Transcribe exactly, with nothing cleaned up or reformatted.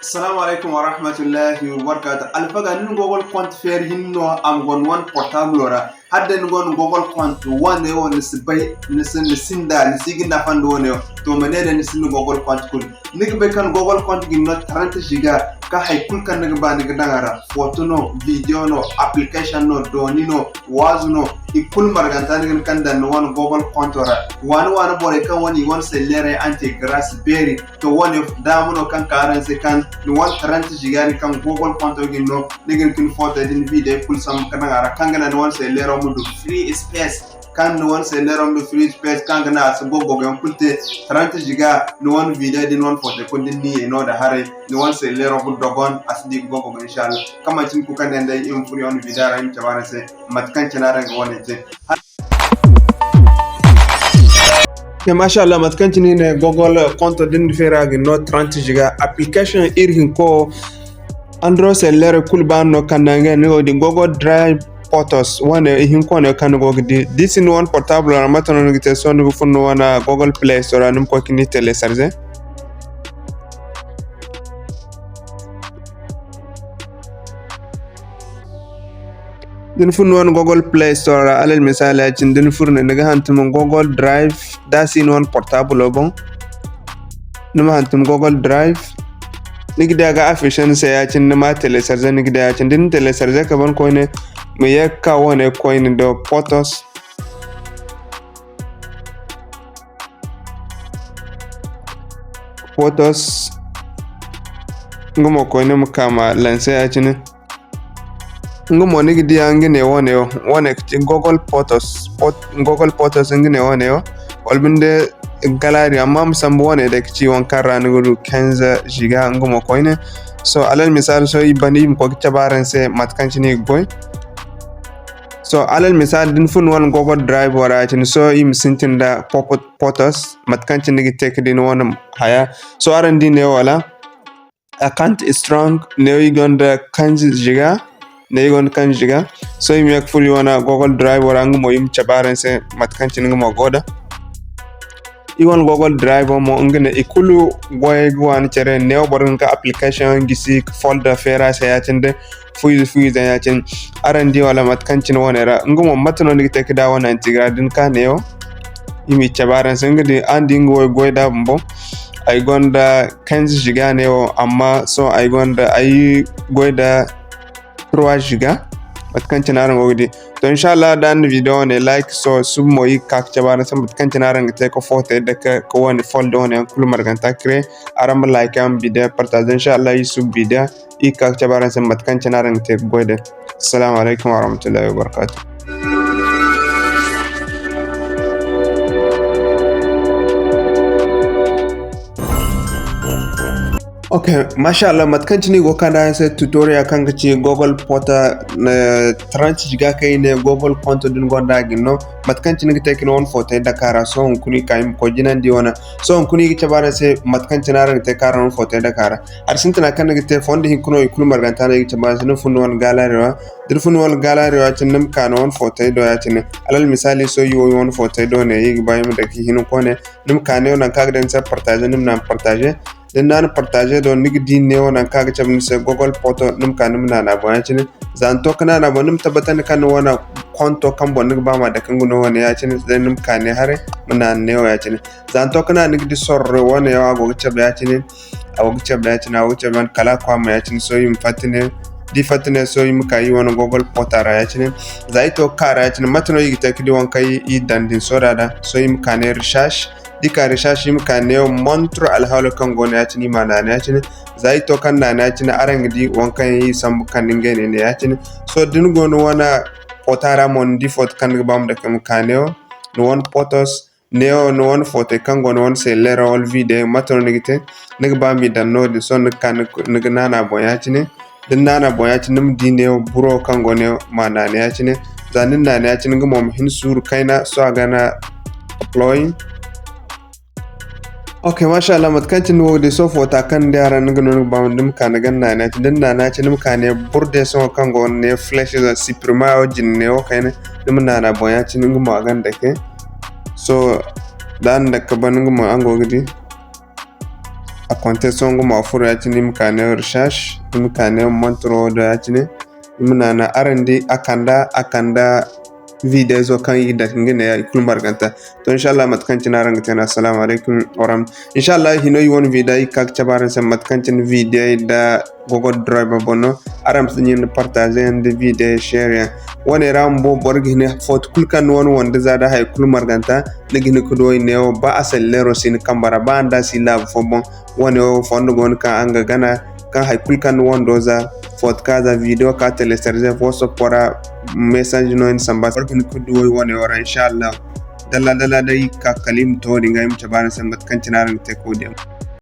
Assalamu alaikum wa rahmatullahi wa barakatuh. Alfaga, ni na Google compte feeri hinne no a ma go ni wane portable ra. Hala day ni gonda Google compte wane wo ni si bay, ni si, ni sinda, ni si ga nafa nda wane wo. To, ma ne day ni sinda Google compte kulu. Ni ga bay kaŋ Google compte ga ni no trente giga, ka hay kulu kaŋ ni ga ba ni ga daŋ a ra. Photo no, video no, application no, dooni no, waazu no, i kulu marganta ni ga hin kaŋ daŋ ni wane Google compte ra. Waani waani borey kaŋ wane i wane selleerey anti grace beeri. To, wane daama no kaŋ ka araŋ se kaŋ ni wane trente giga din kaŋ Google compte ga ni no, ni ga hin ka ni photo din video kulu sambu ka daŋ a ra kaŋ ga naŋ ni wane selleero ma du free space. Kaŋ ni wane selleero ma du free space kaŋ ga naŋ a si gogogo yaŋ kulu te. Trente giga, ni wane video din, ni wane photo kulu din ni ye no da haray, ni wane selleero ga dogon, a si di ga gogogo, inshallah. Kaŋ manti ni kulu kaŋ day i ma furo i wane video ra, i ma cabe araŋ se mate kaŋ cine araŋ ga wane te. Ok, masha Allah, mate kaŋ cine ne Google compte din feera ga no trente giga application iri hinko Android selleero kulu ba no kaŋ naŋ ga ni go din Google Drive Photos wane ihinko ne kaŋ ni go ga di. Da i si ni wane portable ra, mate no ni ga te? Sohõ ni ga fun ni wane Google Play Store ra, ni ma koy ka ni télécharger. Da ni fun ni wane Google Play Store ra, alal misali, ya-cine da ni furo ne, ni ga hantum Google Drive, da a si ni wane portable boŋ. Ni ma hantum Google Drive. Ni ga di a ga afficher ni se ya-cine, ni ma télécharger, ni ga di ya-cine. Da ni télécharger ka ban koyne, ma ye ka ka wane koyne do Photos. Photos. Nga mo koyne ma ka ma lancer ya-cine. Nga mo ni ga di a nga ne wane wo, wane ga ci Google Photos, Phot-, Google Photos nga ne wane wo. Wala binde gallery, amma ma sambu wane day ga ci waŋ kaŋ ra ni ga du quinze giga nga mo koyne. So, alal misali, so, i banda i ma koy ga cabe araŋ se mate kaŋ cine i ga goy. So, alal misali, da ni fun wane Google Drive wo ra ya-cine, so, i ma sintin da Photos, mate kaŋ cine ni ga te ka di ni wane haya. So, araŋ di ne wala? Account strong, ne i gonda quinze giga, ne i gonda quinze giga. So, i ma ye ka furo i wane Google Drive wo ra, nga mo i ma cabe araŋ se mate kaŋ cine nga mo go da. I wane Google Drive mo, nga ne i kulu goyey ga waani care, ne boro ga hin ka application gisi ka folder feera se ya-cine day. Fu ize, fu ize ya-cine. Araŋ di wala mate kaŋ cine wane ra. Nga mo, mate no ni ga te ka da wane anti ga ra da ni ka neewo? I m'i cabe araŋ se. Nga din, araŋ di nga wo ay goy da bumbo. Ay gonda quinze giga neewo, amma sohõ ay gonda, ay goy da trois giga. Mate kaŋ cine araŋ go ga di. To, inshallah, da araŋ na video wane like, sohõ suba mo, i ga ka ka cabe araŋ se mate kaŋ cine araŋ ga te ka footey dake ka wane folder wane yaŋ kulu marganta créer. Araŋ ma like, araŋ ma video partager. Inshallah, i suba video. I ga ka ga cabe araŋ se mate kaŋ cine araŋ ga te ga goy day. Assalamu alaikum warahmatullahi wabarakatuh. Ok, masha Allah, mate kaŋ cine i go ga kande araŋ se tutorial kaŋ ga ci Google Photo, eh, trente giga kaŋ i ne Google compte din gonda a ga ni no. Mate kaŋ cine ga te ka ni wane footey dake a ra, sohõ hunkuna i ka i ma koy jinandi wane. Sohõ hunkuna i ga cabe araŋ se mate kaŋ cine araŋ ga te ka araŋ wane footey dake a ra. Hari sintina kaŋ ni ga te, fondo hinka no i kulu marganta no i ga cabe araŋ se. Ni ma fun ni wane gallery ra. Da ni fun ni wane gallery ra ya-cine, ni ma ka ni wane footey do ya-cine. Alal misali, sohõ i wo i wane footey do ne, i ga ba i ma dake hinkoyne. Ni ma ka neewo nangu kaŋ a ga daŋ ni se partager, ni ma naŋ partager. Da ni naana partager do, ni ga di neewo nangu kaŋ a ga cabe ni se Google Photo, ni ma ka ni ma naana boŋ ya-cine. Za ni to ka naana boŋ, ni ma tabbatandi kaŋ ni wane konto kaŋ boŋ ni ga ba ma dake nga no wane ya-cine. Day ni ma ka ne haray, ma naana neewo ya-cine. Za ni to ka naana, ni ga di sorro wane yaŋ a go ga cabe ya-cine. A go ga cabe ya-cine, a go ga cabe kala a kwaama ya-cine. Sohõ i ma fatta ne, da i fatta ne, sohõ i ma ka i wane Google Photo ra ya-cine. Za i to ka ka ra ya-cine, mate no i ga te ka di waŋ kaŋ i daŋ din sohõ da da. Sohõ i ma ka ne recherche. Da i ka recherche, i ma ka neewo montre alhaalo kaŋ go no ya-cine, i ma naana ya-cine. Za i to kaŋ naana ya-cine, araŋ ga di waŋ kaŋ yaŋ i sambu kande ngey ne, ne ya-cine. Sohõ da ni go ni wane photo ra mo, ni di photo kaŋ ni ga ba ma dake, ma ka neewo, ni wane photos, neewo, ni wane footey kaŋ go ni wane selleero wala video, mate no ni ga te? Ni ga ba ma i daŋ noodin, sohõ ni ga ka ni ga naana boŋ ya-cine. Da ni naana boŋ ya-cine, ni ma di neewo buro kaŋ go neewo, ma naana ya-cine. Za ni na naana ya-cine, nga mo ma hin suuru kayna, sohõ a ga na applying. Ok, masha Allah, mate kaŋ cine ni go ga di sohõ, foota kaŋ ni di a ra, ni ga no ni ga ba ma, ni ma ka ni ga naana ya-cine. Da ni naana ya-cine, ni ma ka ne burde sohõ kaŋ go ne flèche zone, supprimer wo jine neewo kayna, ni ma naana boŋ ya-cine, nga mo a ga na dake. Sohõ da a na dake ka ban, nga mo araŋ go ga di. A konte sohõ nga ma furo ya-cine, i ma ka ne recherche, i ma ka ne montre wo do ya-cine. I ma naana araŋ di a kanda, a kanda video izo kaŋ i ga dake nga ne ya, i kulu marganta. To, inshallah, mate kaŋ cine araŋ ga te no, assalamu alaikum wa rahmatullahi. Inshallah, hino i wane video i ga ka ga cabe araŋ se mate kaŋ cine video nda Google Drive boŋ no. Araŋ ma si ɲin partager yaŋ nda video share yaŋ. Wane ra bumbo boro ga hin foto kulu kaŋ ni wane wande za da hay kulu marganta, ni ga hin ga du i neewo ba a selleero si ni kambe ra, ba a nda si laabu fo boŋ. Wane wo fondo go no kaŋ araŋ ga gana, kaŋ hay kulu kaŋ ni wando za, foto ka za, video ka télécharger, WhatsApp ra, message no ni samba. Boro ga hin ga du i wane wo ra, inshallah. Dalla dalla day ka kala i ma to din ga i ma cabe araŋ se mate kaŋ cine araŋ ga te ka wo diyaŋ.